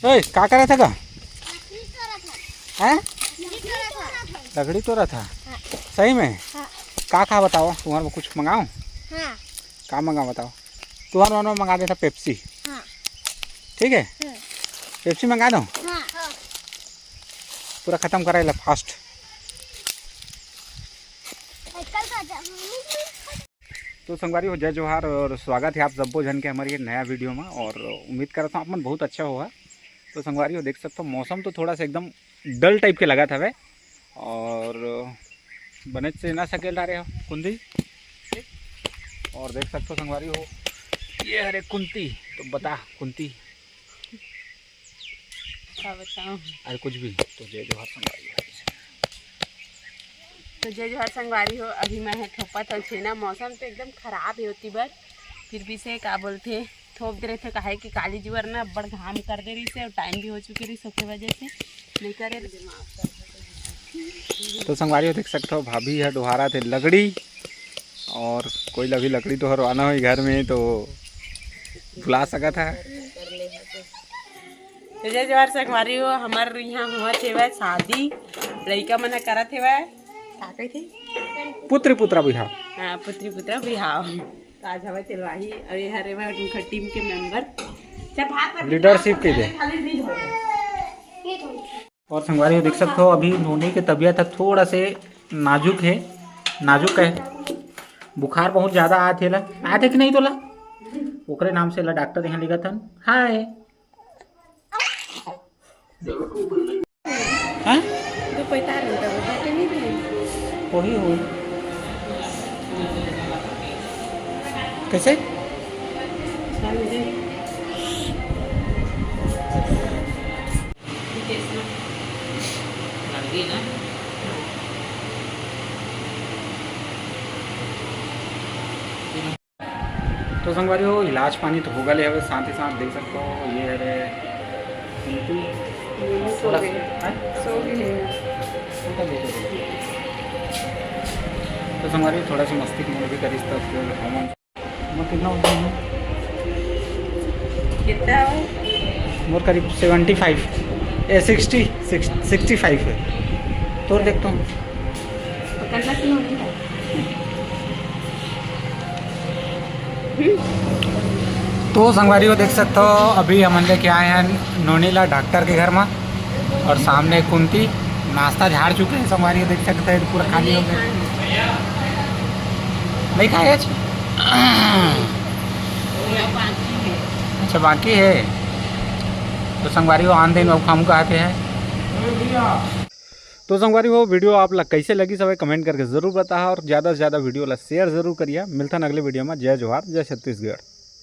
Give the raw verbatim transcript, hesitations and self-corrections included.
ओए, का करत हे गा? हैं? लकड़ी तोड़त हे? सही में? हाँ। का का बताओ, तुम्हारे कुछ मंगाओ? हाँ। का मंगाओ बताओ? तुम्हारे मन मंगा देता पेप्सी। हाँ। ठीक है? हाँ। पेप्सी मंगा दो। हाँ। पूरा खत्म कराए ला फास्ट। तो संगवारी हो, जय जोहार और स्वागत है आप सब्बो झन के हमारे ये नया वीडियो में। और उम्मीद करता हूँ आप मन बहुत अच्छा होगा। तो संगवारी हो, देख सकते हो मौसम तो थोड़ा सा एकदम डल टाइप के लगत हवे और बने से ना सकेल रहे हो कुंदी। और देख सकते हो संगवारी हो, ये हरे कुंती। तो बता कुंती, का बताऊं? अरे कुछ भी। तो जय जोहार संगवारी हो। तो जय जोहार संगवारी हो, अभी मैं हे थोपत हव छेना। मौसम तो एकदम खराब हे ओती बर, फिर भी से का बोलथे, थोप दे रहिथे, काहे कि काली जुवर ना बड़ घाम कर दे रहिसे और टाइम भी हो चुके रहिसे, ओके वजह से नहीं करे। तो संगवारी हो, देख सकते हो भाभी ह डोहारत हे लकड़ी, और कोई ला भी लकड़ी डोहरवाना हो घर में तो बुला सकत है। तो जय जोहार संगवारी हो, हमर इहाँ होवत हेवय शादी, लइका मन ह करत हेवय, का कहिथे? पुत्री पुत्रा बिहाव। हाँ, पुत्री पुत्रा बिहाव। तो आज हवय चलवाही, अउ ये हरे हवय उनकर टीम के मेंबर। चल भात पर leadership के दे। खाली नहीं धोए। और संगवारी हो, देख सकते हो अभी नोनी के तबीयत ह थोड़ा से नाजुक हे, नाजुक हे, बुखार बहुत ज़्यादा आत हे ला, आत हे कि नहीं तोला? ओकरे नाम से ला डॉक्टर यहाँ लेगत हन। हाय। हाँ? दो पैंतालीस में तो वो बाटे नहीं थे। वही हो। कैसे? समझे? तो संगवारी हो, इलाज पानी तो होगा ले हवे, साथ ही साथ देख सकते हो ये हरे बिल्कुल सो थोड़ा गए। हाँ? सो गए। थोड़ा देख लो। तो संगवारी हो, थोड़ा सा मस्ती मोर भी करिस तब फिर हम मैं कितना होता है? कितना हो? मोर करीब सेवेंटी फाइव, ए, सिक्सटी, सिक्स, सिक्सटी फाइव है। तो देखता हूँ। पकड़ना क्यों नहीं है? तो संगवारी हो, देख सकते हो अभी हमन लेके आए हैं नोनी ला डॉक्टर के घर में। और सामने कुंती नाश्ता झाड़ चुके हैं संगवारी हो, देख सकते हैं पूरा खाली हो गया। नहीं खाए आज? अच्छा, बाकी है। तो संगवारी हो, आन दिन अब हम कहते हैं। तो संगवारी हो, वीडियो आप ला कैसे लगी, सब कमेंट करके जरूर बताहा और ज़्यादा से ज़्यादा वीडियो ला शेयर जरूर करिए। मिलता अगले वीडियो में। जय जोहार, जय छत्तीसगढ़।